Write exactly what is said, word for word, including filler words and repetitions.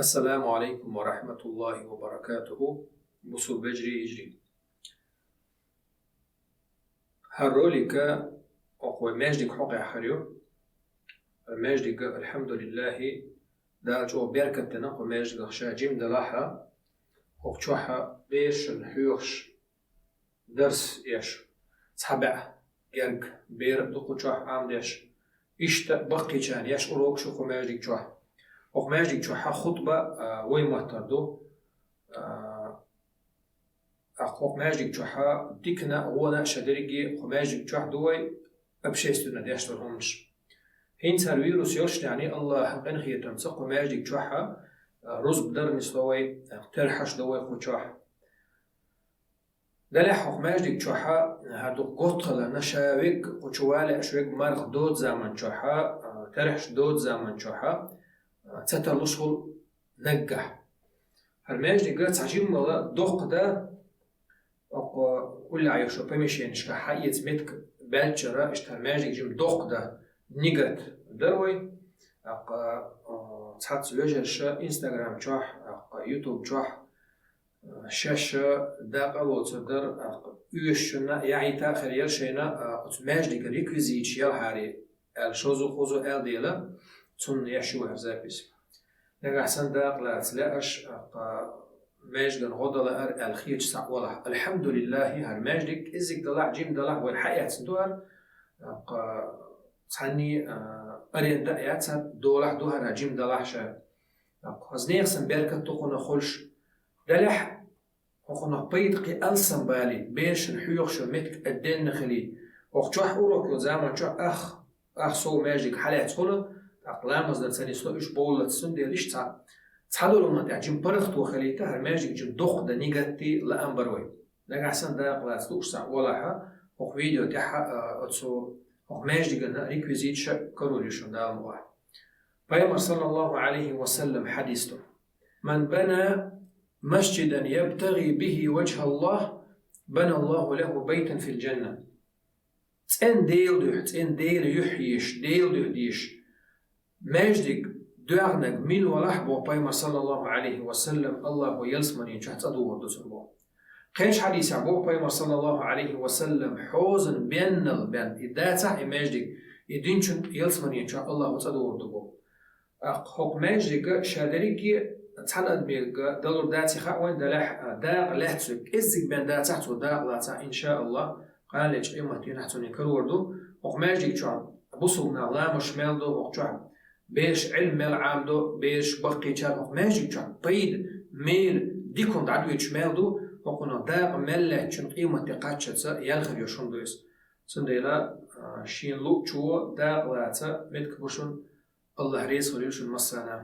Ассаламу алейкум ва рахматуллахи ва баракатуху. Бусул бежри ижри. Гьар ролика окхуй междик хьокъехьарю. Междик, альхамдулиллахи, Дала чӀо беркат дина ху междик ша жим далахьа. Ху чохьа бешан хьюхш дарс еш, цхьабаь герг бер дукху чохь Ӏамдеш, иштта баккхийчарна еш урок шу ху междик чохь. Ху междик чохьа хутба, а, вай маттар ду. А, а ху междик чохьа дикна, гӀона ша дерриге ху междик чохь ду вай общественно деш дар хӀумнаш. ХӀинца хӀар вирус йолчнани Аллахьан къинхетамца ху междик чохьа, а, рузб дар нисло вай, а, терхьаш до вай ху чохь. Далехь ху междик чохьа, хӀар дукха готхаларна ша вег, кху чу вале аш вег марх дод заман чохьа, а, терхьаш дод заман чохьа, а, ца тарлуш хул наггахь. ХӀар междик цхьа жиммала доккха да, окху уллаьюша помещенишка хьаэца метка баьлчара, иштта хӀар междик жим доккха да, нигат дар вай, аккха, а, цхьацца вежарша Instagram чохь, аккха, YouTube чохь, Шаьш дакъа лоцур дар, а, уьш шуна яхьийта а хир яр шайна, а, оцу маьждига реквизиташ ялхьари аьлла, шозу-хозу аьлла дела, цунна еш ю хӀара запись. Нагахь санна дакъа лаца лаьаш, а, маьждиган гӀо дала ар аьлла хеташ схьа а валахь. Альхьамдулиллахи, хӀара маьждиг кӀеззиг далахь, жим далахь, вай хьаэцна ду ар, а, цхьанний, а, аренда а яцар, долахь ду хӀара жим далахь ша. Хаза нехан беркат ду кхунах хуьлуш. Делахь, хӀокхунах пайда кхин алсам балий, берашна хьоьхуш йолу меттиг отдельно хилий. ХӀокху чохь урок йолу заман чохь ах, ах сов маьждиг хьалаьцна хуьлу, тӀаккха ламаз дан ца нисло уьш бовллац, цундела иштта цхьа, цхьадолу хӀуманна тӀехь жима паргӀато хилийта, хӀара маьждиг жима доккха дан нигатти лаам бар вай. Нагахь санна дакъа лаца лууш цхьа валахьа, хӀокху видео тӀехь, а, оцу хӀокху маьждигана реквизиташ карор ю шуна Дала мукъ лахь. Пайхамар, саллаллаху алейхи ва саллям, хьадис ду: «Ман бана масджидан ябтагъи бихи ваджхӀаллах, баналлаху лаху байтан фил джанна». ЦӀен Дела дуьхьа, цӀен Дела юьхь еш, Дела дуьхьа деш, маьждиг доьгӀнарг мила валахь, боху Пайхамар, саллаллаху алейхи ва саллям, Аллахо ялсаманин чохь цӀа догӀур ду цунна, боху. Кхечу хьадисехь боху Пайхамар, саллаллаху алейхи ва саллям, хьозан беннал бен и дацахь и маьждиг, и динчун ялсаманин чохь Аллахо цӀа догӀур ду, боху. ТӀаккха хӀокху маьждига ша дерриге цхьана адамега далур даций хаьа вайн, делахь, а, дакъа лаьцна кӀеззиг бен дацахь цо дакъа лацахь, иншааллах, къаналечу къематдийнахь цунна карор ду. ХӀокху маьждиг чохь бусулба нах ламазаш мел до, хӀокху чохь бераш Ӏилма мел Ӏамадо, бераш баккхийчара хӀокху маьждиг чохь пайда, мел, дика хӀума дӀадоьдуш мел ду, хӀокхунах дакъа мел лаьцначун къематде кхаччалца ял хир йолуш хӀума ду иза. Цундела, а, шена луучо дакъа лаца меттиг бу шуна, Аллах реза хуьлийла шуна массарна.